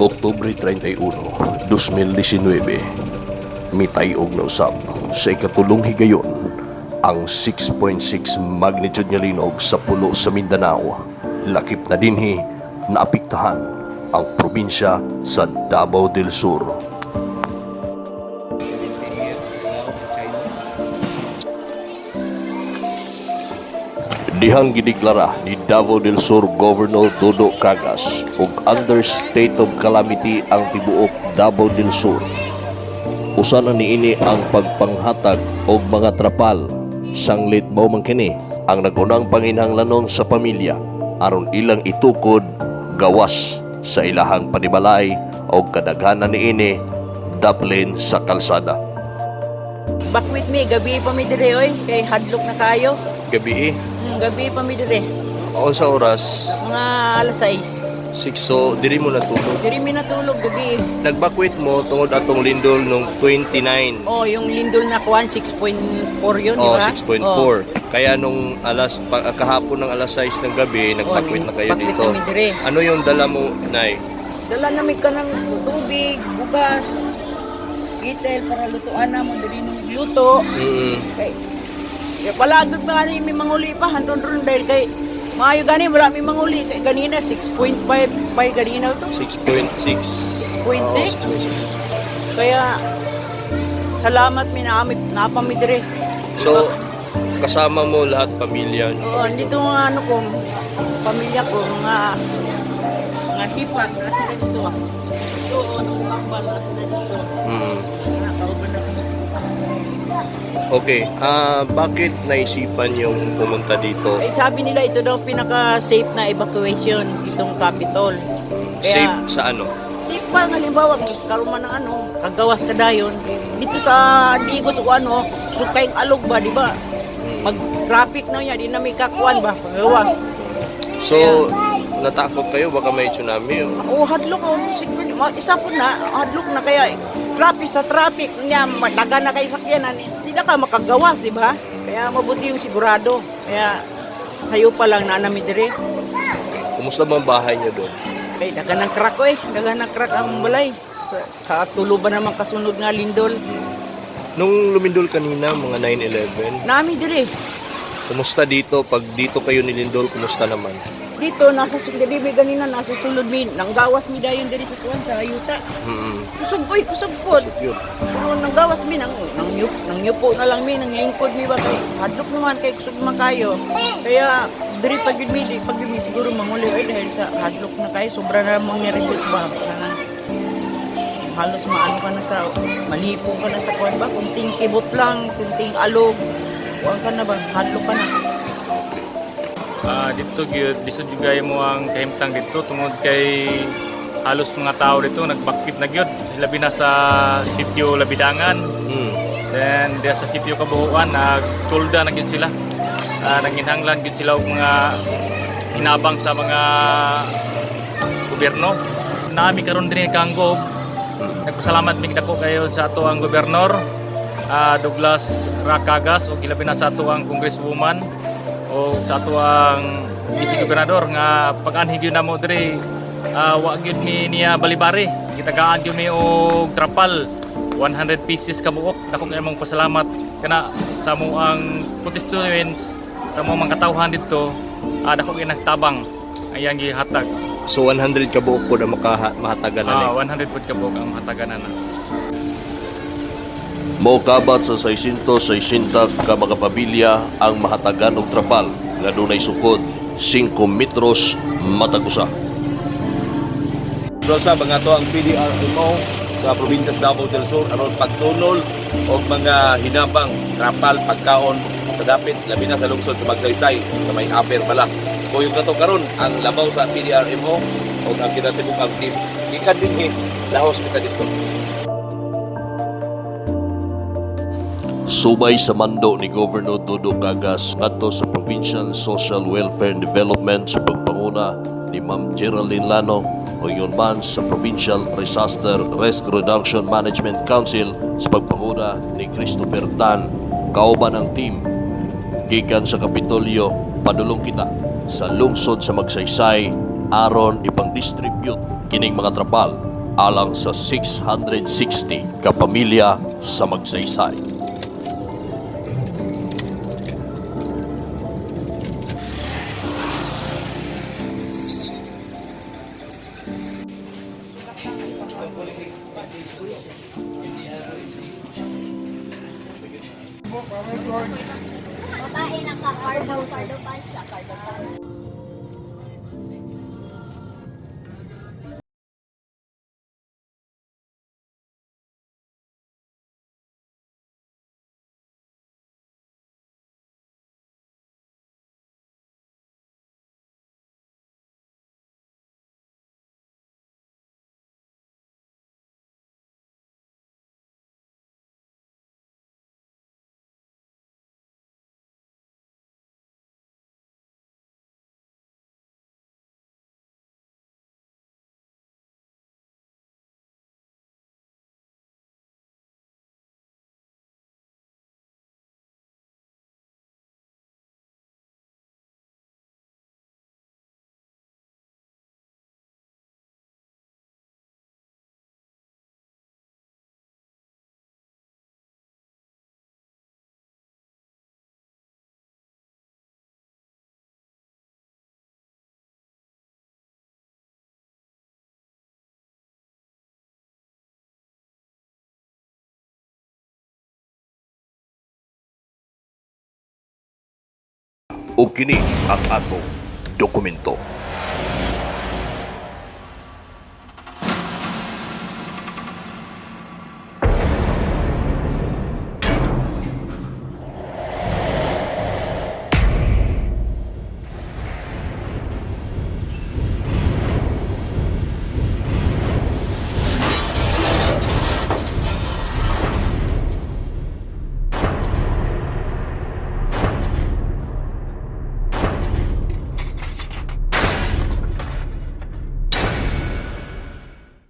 Oktubre 31, 2019, mitay-og na usab sa ikatulong higayon ang 6.6 magnitude nga linog sa pulo sa Mindanao. Lakip na dinhi naapektahan ang probinsya sa Davao del Sur. 17 years now in China. Dihang gideklara ni Davao del Sur Governor Dodo Cagas og under state of calamity ang tibuok Davao del Sur. Usa na niini ang pagpanghatag og mga trapal. Sanglit mao man kini ang nagunang panginhanglanon sa pamilya aron ilang itukod gawas sa ilahang panimalay og kadaghanan niini daplin sa kalsada. Bakwit mi, gabi pa mi dire oy, kay hadlok na kayo. Gabi eh. Gabi pa mi dire. Ako sa oras, Mga alas 6. 6, so diri mo natulog. Diri mi natulog gabi. Nagbakwit mo tungod atong lindol nung 29. Oh, yung lindol na kuan 6.4 yun, di Oh, ba? 6.4. Kaya nung alas pa, kahapon ng alas 6 ng gabi, nagbakwit na kayo bakwit dito. na mi dire. Ano yung dala mo, Nay? Dala na mi kanang tubig, bugas, itel para lutuan na mo diri nung luto. Kay kaya palagod ba ni may manguli pa hanton ron dahil kay maayo gani wala mi manguli kay ganina 6.5 pa ganina to. 6.6. 6.6? Oo, 6.6. Kaya salamat mi na napami dire. So, kasama mo lahat pamilya niyo? Oo, andito mga ano ko, pamilya ko, mga hipag, na sila dito ah. So, ano kambal na sila dito. Nakauban na kami. Okay. Ah, bakit naisipan yung pumunta dito? Eh, sabi nila ito daw pinaka-safe na evacuation, itong Capitol. Safe sa ano? Safe pa, halimbawa, kung karoon man ng ano, kagawas ka dayon. Dito sa Digos o ano, so kayong alog ba, di ba? Mag-traffic na niya, di na may kakuan ba, pagawas. So, natakot kayo baka may tsunami? Oo, hadlok oh, siguro isa po na, hadlok na kaya traffic sa traffic niya, daga na kay sakyanan, hindi na ka makagawas, di ba? Kaya mabuti yung sigurado. Kaya sayo pa lang na nami dire. Kumusta ba ang bahay niyo doon? Kay daga ng crack oy, daga ng crack ang balay. Sa tulo ba naman kasunod nga lindol? Nung lumindol kanina, mga 9/11, Nami dire. Kumusta dito? Pag dito kayo nilindol, kumusta naman? Dito nasa sulod mi ganina nasa sulod mi nanggawas mi dayon diri sa kuan sa yuta. Kusog oy, kusog pod. Yun. Pero nanggawas mi nang nang yup, nang yupo na lang mi nang lingkod mi ba kay hadlok naman kay kusog man kayo. Kaya diri pag yun mi di pag yun mi siguro manguli oy dahil sa hadlok na kayo sobra na mong nervyos ba. Kanang halos maano ka na sa malipo ka na sa kuan ba kunting kibot lang, kunting alog. Kuan ka na ba hadlok ka na. Dito gyud lisod gyud kayo mo ang kahimtang dito tungod kay halos mga tao dito nagbakit na gyud labi na sa sitio Labidangan, then diya sa sitio Kabuhuan nagtulda na gyud sila. Nanginhanglan gyud sila og mga hinabang sa mga gobyerno nami karon dinhi Kanggob. Nagpasalamat mig dako kayo sa ato ang gobernador, Douglas Racagas, ug ilabi na sa ato ang congresswoman o sa ato ang vice gobernador nga pag-anhi gyud namo diri, wa gyud mi niya balibari, gitagaan gyud mi og trapal, 100 pieces ka buok. Dako kay mong pasalamat kana sa mo ang constituents, sa mo mga katawhan didto. Dako kay nagtabang ang iyang gihatag. So, 100 ka buok po na mahatagan na 100 pud ka buok ang mahatagan na. Mokabat sa 660 ka mga pamilya ang mahatagan og trapal nga dunay sukod 5 metros matag usa. Rosa, mga to ang PDRMO sa probinsya sa Davao del Sur aron pagtunol og mga hinabang trapal pagkaon sa dapit labi na sa lungsod sa Magsaysay sa may upper pala. Kuyog na to karon ang labaw sa PDRMO og ang kinatibuk-ang team gikan dinhi lahos kita dito. Subay sa mando ni Governor Dodo Cagas ngadto sa Provincial Social Welfare and Development sa pagpanguna ni Ma'am Geraldine Lano o yun man sa Provincial Disaster Risk Reduction Management Council sa pagpanguna ni Christopher Tan kauban ang team gikan sa Kapitolyo padulong kita sa lungsod sa Magsaysay aron ipang-distribute kining mga trapal. alang sa 660 ka pamilya sa Magsaysay. Babae naka-cardo, cardo pants, sa cardo pants. Ug kini ang atong dokumento.